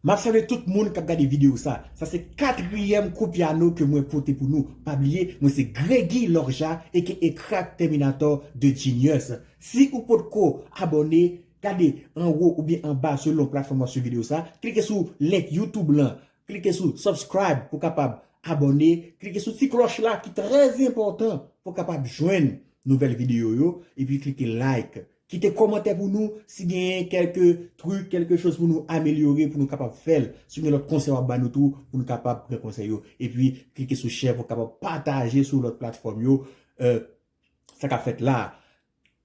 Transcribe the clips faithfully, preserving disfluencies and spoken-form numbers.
M ap salye tout moun k ap gade videyo sa. Sa se katriyèm kou pyano ke mwen pote pou nou. Pa bliye, mwen se Gregy Lorja, aka Crack Terminator de Genius. Si ou potko abòne, gade anwo oubyen anba selon platfòm w ap swiv videyo sa. Klike sou link YouTube lan. Klike sou subscribe pou kapab abòne. Klike sou ti klòch la ki trè enpòtan pou kapab jwenn nouvèl videyo yo. Epi klike like. Kite kòmantè pou nou si genyen kèlke trik, kèlke choz pou nou amelyore, pou nou kapab fè l. Si gen lòt konsèy w ap ba nou tou, pou nou kapab pran konsèy yo. Epi klike sou share pou kapab pataje sou lòt platfòm yo. Euh, sa k ap fèt la.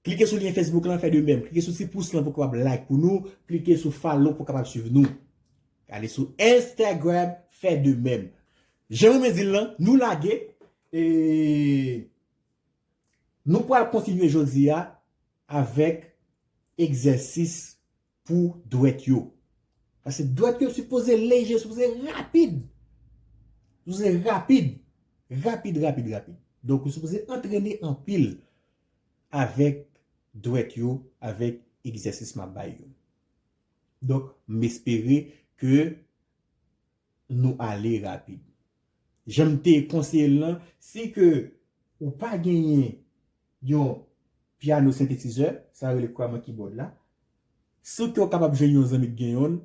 Klike sou lyen Facebook lan, fè de menm. Klike sou ti pous lan pou kapab like pou nou. Klike sou follow pou kapab swiv nou. Ale sou Instagram, fè de menm. Jan mwen di l lan, nou lage. E nou pral kontinye jodi a avèk egzèsis pou dwèt yo. Paske dwèt yo sipoze leje, sipoze rapid. Sipoze rapid. Rapid, rapid, rapid. Donk, ou sipoze antrene anpil avèk dwèt yo, avèk egzèsis m ap bay yo. Donk, m espere ke nou ale rapid. Jan m te konseye l lan, si ke ou pa genyen yon pyano sentetizè, sa yo rele Chroma Keyboard la, si ke w kapab jwenn yon zanmi ki gen yonn,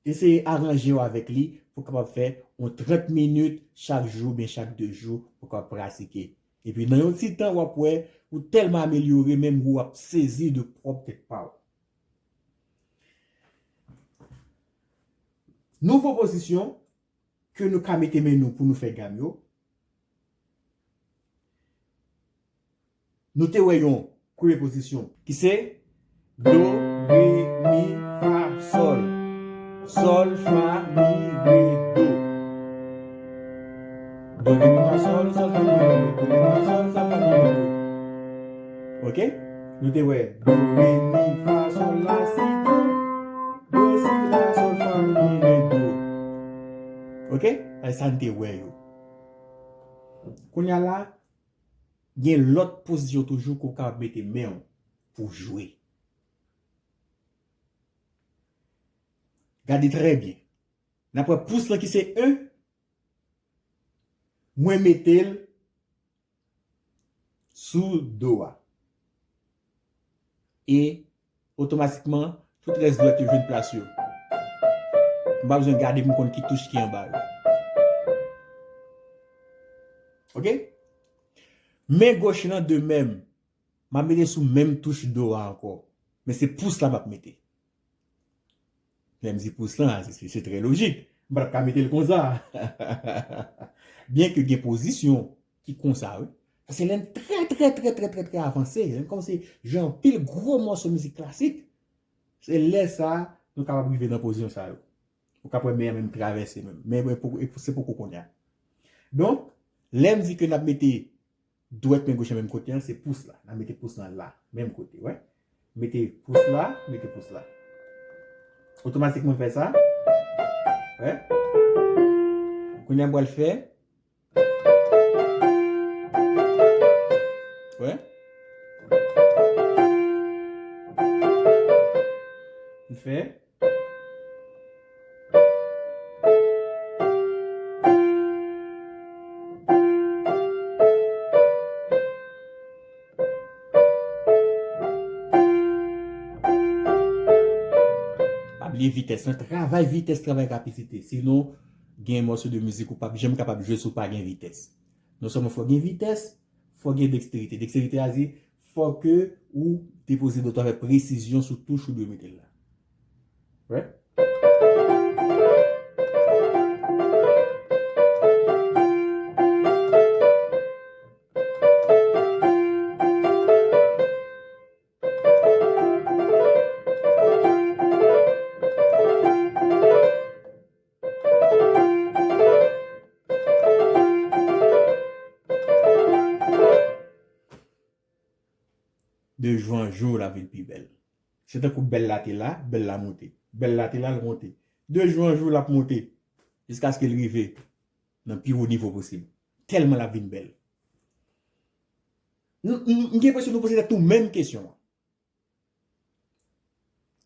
eseye aranje w avèk li pou w kapab fè yon trant minit chak jou, oubyen chak de jou, pou w kapab pratike. Epi nan yon ti tan, w ap wè, ou tèlman amelyore, menm ou ap sezi de pwòp tèt pa w. Nouvo pozisyon ke nou ka mete men nou pou nou fè gam yo. Nou te wè yon premye pozisyon ki se do, re, mi, fa, sòl. Sòl, fa, mi, re, do. Do, re, mi, fa, sòl, sòl, fa, mi, re, do. Do, re, mi, fa, sòl, sòl, fa, mi, re, do. Ok? Nou te wè do, re, mi, fa, sòl, la, si, do. Do, si, la, sòl, fa, mi, re, do. Ok? E sa n te wè yo. Kounye a la, gen lòt pozisyon toujou ke w kapab mete men w pou jwe. Gade trè byen. N ap wè pous lan ki se en, mwen mete l sou do a. E otomatikman, tout rès dwèt yo jwenn plas yo. M pa bezwen gade pou m konn ki touch ki anba yo. Ok? Men goch lan de menm. M ap mete sou menm touch do a ankò. Men se pous la m ap mete. Lè m di pous lan, se, se, se trè lojik. M pa t ap ka mete l konsa. Byenke gen pozisyon ki konsa, wi. Paske lè n trè, trè, trè, trè, trè, trè avanse, lè n kòmanse jwe anpil gwo mòso mizik klasik, se lè sa a nou kapab rive nan pozisyon sa yo. Ou ka wè men an menm travèse menm. Men, men pou, e pou, se poko kounye a. Donk, lè m di ke n ap mete dwèt men goch nan menm kote an, se pous la. N a mete pous lan la, menm kote, wè. Mete pous la, mete pous la. Otomatikman fè sa. Wè. Kounye a m pral fè. Wè. M fè. Pa bliye vitès lan, travay vitès, travay rapidite. Sinon, gen mòso de mizik ou p ap janm kapab jwe si w pa gen vitès. Non sèlman fò gen vitès, fò gen deksterite. Deksterite a di, fò ke ou depoze dwèt ou avèk presizyon sou touch ou dwe mete l la. Wè. De jou an jou, l ap vin pi bèl. Se tankou bèl la te la, bèl la monte. Bèl la te la, l monte. De jou an jou, l ap monte. Jiskaske l rive nan pi wo nivo posib. Tèlman l ap vin bèl. M, m, m gen enpresyon nou poze tèt nou menm kesyon an.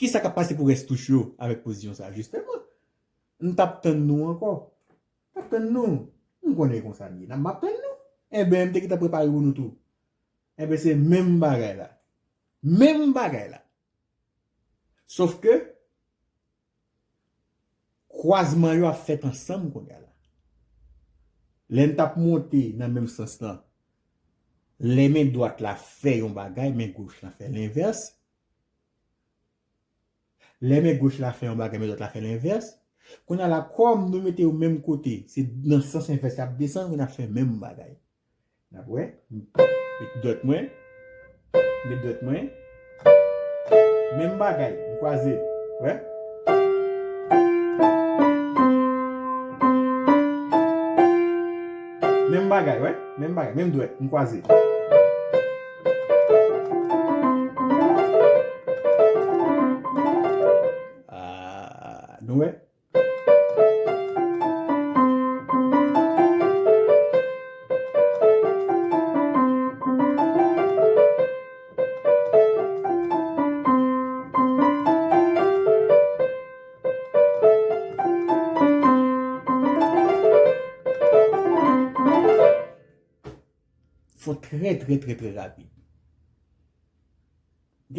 Kisa k ap pase pou rès touch yo avèk pozisyon sa a, jisteman? m t ap tann nou ankò. M t ap tann nou. M konnen konsa m ye. N ap, m ap tann nou. Enben, m te gentan prepare pou nou tou. Enben, se menm bagay la. Menm bagay la. Sof ke, kwazman yo ap fèt ansanm kounye a la. Lè n t ap monte nan menm sans lan, lè men dwat la fè yon bagay, men goch la fè lenvès. Lè men goch la fè yon bagay, men dwat la fè lenvès. Kounye a la, kòm nou mete yo menm kote, se nan sans envès y ap desann, kounye a ap fè menm bagay. N ap wè. Met dwèt mwen. Met dwèt mwen. Menm bagay. M kwaze. Wè. Menm bagay, wè. Menm bagay. Menm dwèt. M kwaze. Ah, nou wè? Fò trè, trè, trè, trè rapid. Ok?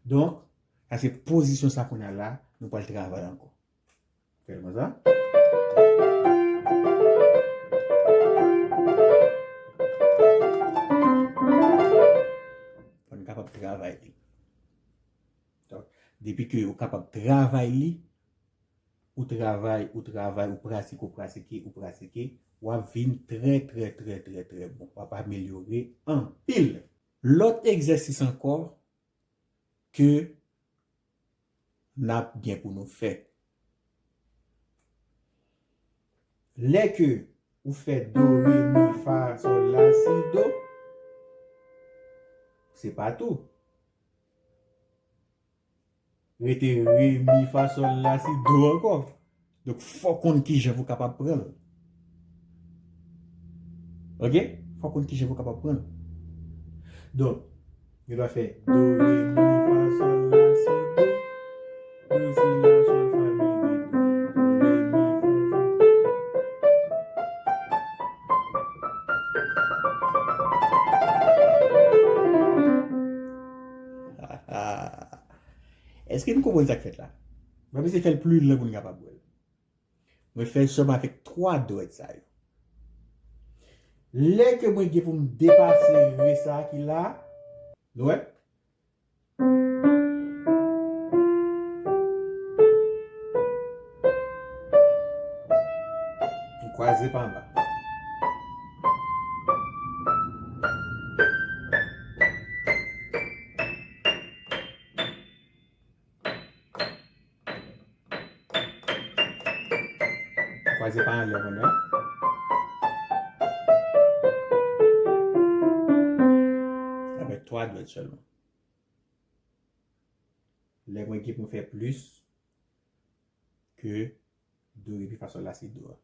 Donk, sa se pozisyon sa kounye a la, nou pral travay ankò. Fè l konsa. Fò n kapab travay li. Donk, depi ke ou kapab travay li, ou travay, ou travay, ou pratike, ou pratike, ou pratike, w ap vin trè, trè, trè, trè, trè bon. W ap amelyore anpil. Lòt egzèsis ankò ke n ap gen pou nou fè. Lè ke ou fè do, re, mi, fa, sòl, la, si, do, se pa tou. Rete re, mi, fa, sòl, la, si, do ankò. Donk, fò w konn kijan pou w kapab pran l. Ok? Fò w konn kijan pou w kapab pran l. Donk, yo dwa fè do, re, mi, fa, sòl, la, si, do. Do, si, la, sòl, fa, mi, re, do. Do, re, mi, fa, sòl. Èske nou konprann sa k fèt la? Mwen bezwen fè l pli long pou n kapab wè l. Mwen fè l sèlman avèk twa dwèt sa yo. Lè ke mwen gen pou m depase re sa ki la, nou wè? M kwaze pa anba. Kwaze pa anlè kounye a. Avèk twa dwèt sèlman. Lè mwen gen pou m fè plis ke do, re, mi, fa, sòl, la, si, do a.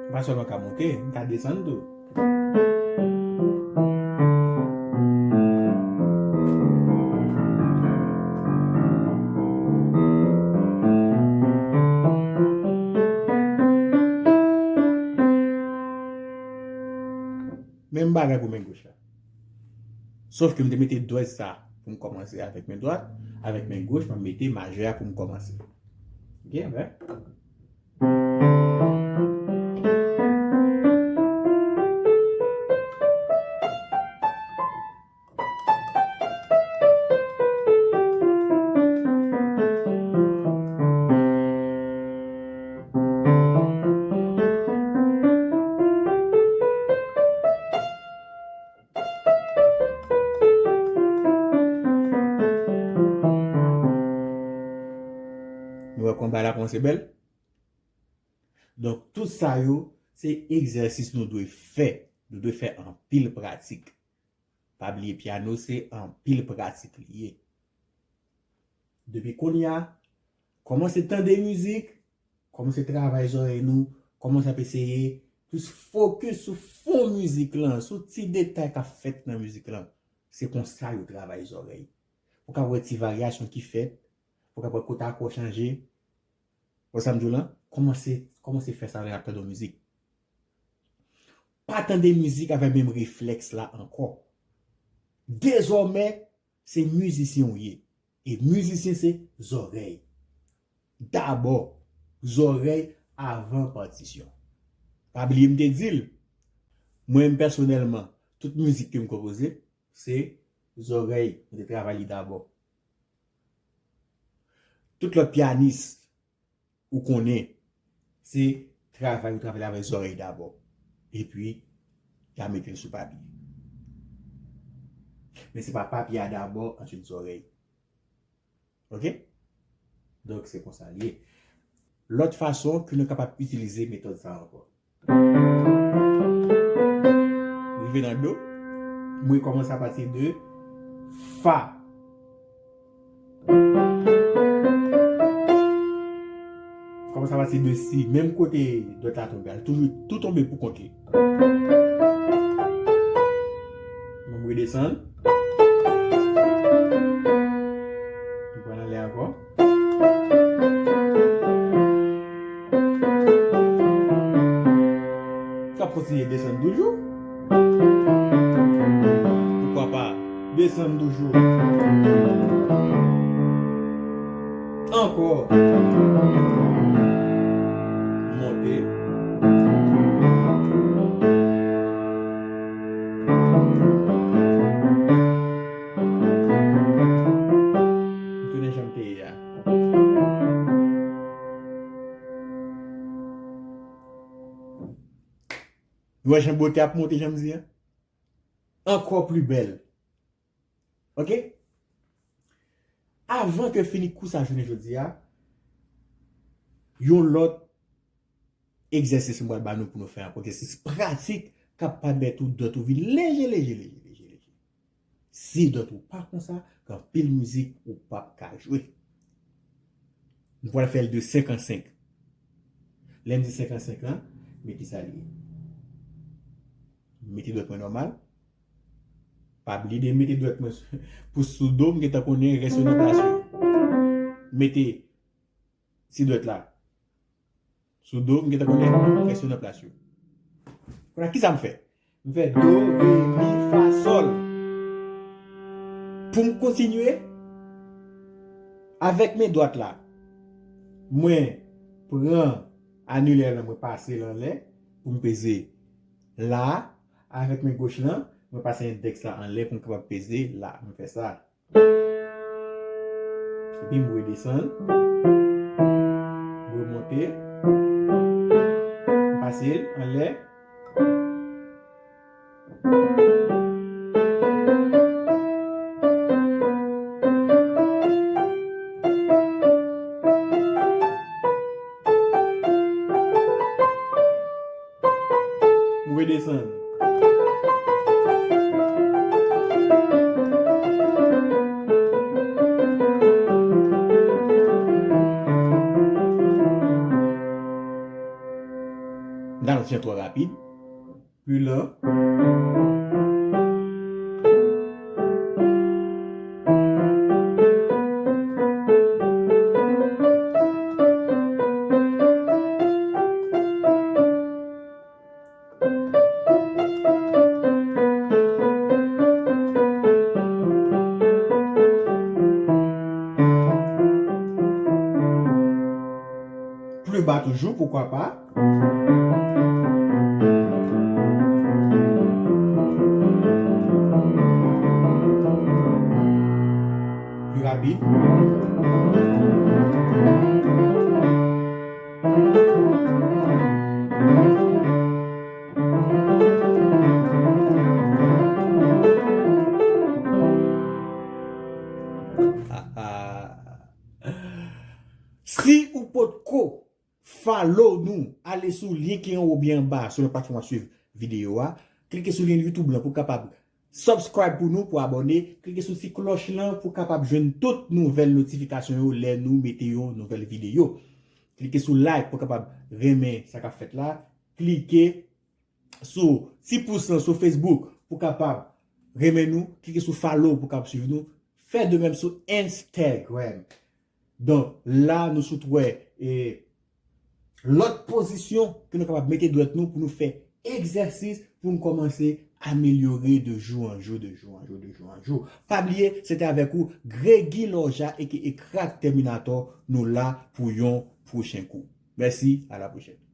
M pa sèlman ka monte, m ka desann tou. Menm bagay pou men goch la. Sof ke m te mete dwèt sa pou m kòmanse avèk men dwat, avèk men goch, m ap mete majè a pou m kòmanse. Ok, wè. Nou wè kòman bagay la kòmanse bèl? Donk, tout sa yo, se egzèsis nou dwe fè. Nou dwe fè anpil pratik. Pa bliye, pyano se anpil pratik li ye. Depi kounye a, kòmanse tande mizik, kòmanse travay zòrèy nou, kòmanse ap eseye jis fokis sou fon mizik lan, sou ti detay k ap fèt nan mizik lan. Se konsa yo travay zòrèy. Ou ka wè ti varyasyon ki fèt, ou ka wè kote akò chanje. Wè sa m di w lan? Kòmanse, kòmanse fè sa lè n ap tande yon mizik. Pa tande mizik avèk menm reflèks la ankò. Dezòmè, se mizisyen w ye. E mizisyen se zòrèy. Dabò, zòrèy avan patisyon. Pa bliye m te di l, mwen menm pèsonèlman, tout mizik ke m konpoze, se zòrèy mwen te travay li dabò. Tout lòt pyanis ou konnen, se travay ou travay avèk zòrèy dabò. Epi, y a mete l sou papye. Men se pa papye a dabò, answit zòrèy. Oke? Donk, se konsa l ye. Lòt fason ke nou kapab itilize metòd sa a ankò. Rive nan do, mwen kòmanse apati de fa. Kòmanse apati de si, menm kote dwèt la tonbe, al toujou tou tonbe pou kont li. Mwen redesann. M pran anlè ankò. K ap kontinye desann toujou. Poukwa pa desann toujou? Ankò. Monte. M tounen jan m te ye a. Nou wè jan bote ap monte, jan m di a? Ankò pli bèl. Oke? Avan ke fini kou sa jounen jodi a, yon lòt egzèsis mwen pral ba nou pou nou fè ankò. Egzèsis pratik k ap pèmèt ou dwèt ou vin leje, leje, leje, leje, leje. Si dwèt ou pa konsa, gen anpil mizik ou p ap ka jwe. Nou pral fè l de senk an senk. Lè m di senk an senk lan, men kisa li ye. M mete dwèt mwen nòmal. Pa bliye de mete dwèt mwen pou sou do, m gentan konnen rès yo nan plas yo. Mete ti dwèt la sou do, m gentan konnen rès yo nan plas yo. Kounye a, kisa m fè? M fè do, re, mi, fa, sòl. Pou m kontinye, avèk men dwat la, mwen pran anilè lan, mwen pase l anlè pou m peze la. Avèk men goch lan, mwen pase endèks la anlè pou m kapab peze la. Mwen fè sa. Epi m redesann. M remonte. M pase l anlè. M redesann. M ta fè l twò rapid. Pli lan. Pli ba toujou, poukwa pa? Pli rapid. Si ou potko follow nou, ale sou lyen ki anwo oubyen anba, selon platfòm w ap swiv videyo a. Klike sou lyen YouTube lan pou w kapab subscribe pou nou, pou abòne. Klike sou ti klòch lan pou w kapab jwenn tout nouvèl notifikasyon yo lè nou mete yon nouvèl videyo. Klike sou like pou kapab renmen sa k ap fèt la. Klike sou ti pous lan sou Facebook pou kapab renmen nou. Klike sou follow pou kapab swiv nou. Fè de menm sou Instagram. Donk, la, nou sot wè e, lòt pozisyon ke nou kapab mete dwèt nou pou nou fè egzèsis pou nou kòmanse amelyore de jou an jou, de jou an jou, de jou an jou. Pa bliye, se te avèk ou, Gregy Lorja, aka Crack Terminator, nou la pou yon pwochen kou. Mèsi, a la pwochèn.